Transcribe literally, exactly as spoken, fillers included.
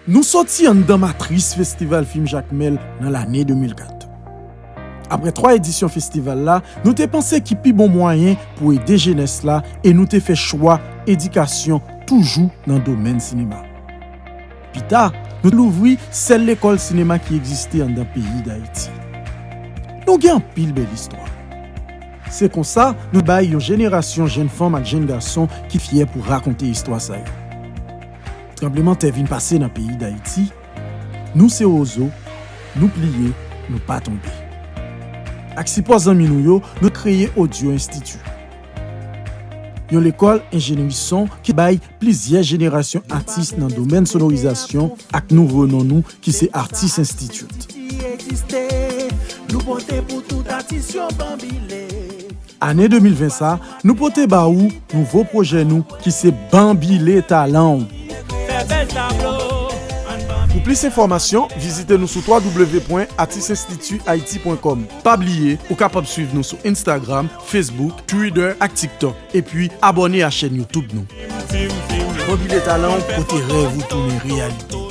Nou soti anndan matris Festival Fim Jakmèl nan lane de mil kat. Apre twa edisyon festival la, nou te panse ki pi bon mwayen pou ede jenès la e nou te fè chwa edikasyon toujou nan domèn sinema. Pita, nou louvri sèl lekòl sinema ki egziste anndan peyi Dayiti. Nou gen anpil bèl istwa. Se konsa, nou bay yon jenerasyon jenn fanm ak jenn gason ki fyè pou rakonte istwa sa yo. Tranblemanntè vin pase nan peyi Dayiti, nou se wozo, nou pliye, nou pa tonbe. Ak sipò zanmi nou yo, nou kreye Audio Institute, yon lekòl enjenri son ki bay plizyè jenerasyon atis nan domèn sonorizasyon ak nouvo non nou ki se Artis Institute. Ane de mil ven sa, nou pote ba ou nouvo pwojè nou ki se Banbile Talan w. Pou plis enfòmasyon, vizite nou sou w w w pwen artis institut haiti pwen kòm. Pa bliye, ou kapab swiv nou sou Instagram, Facebook, Twitter ak TikTok. Epi abòne a chèn YouTube nou. Banbile Talan w, kote rèv ou tounen reyalite.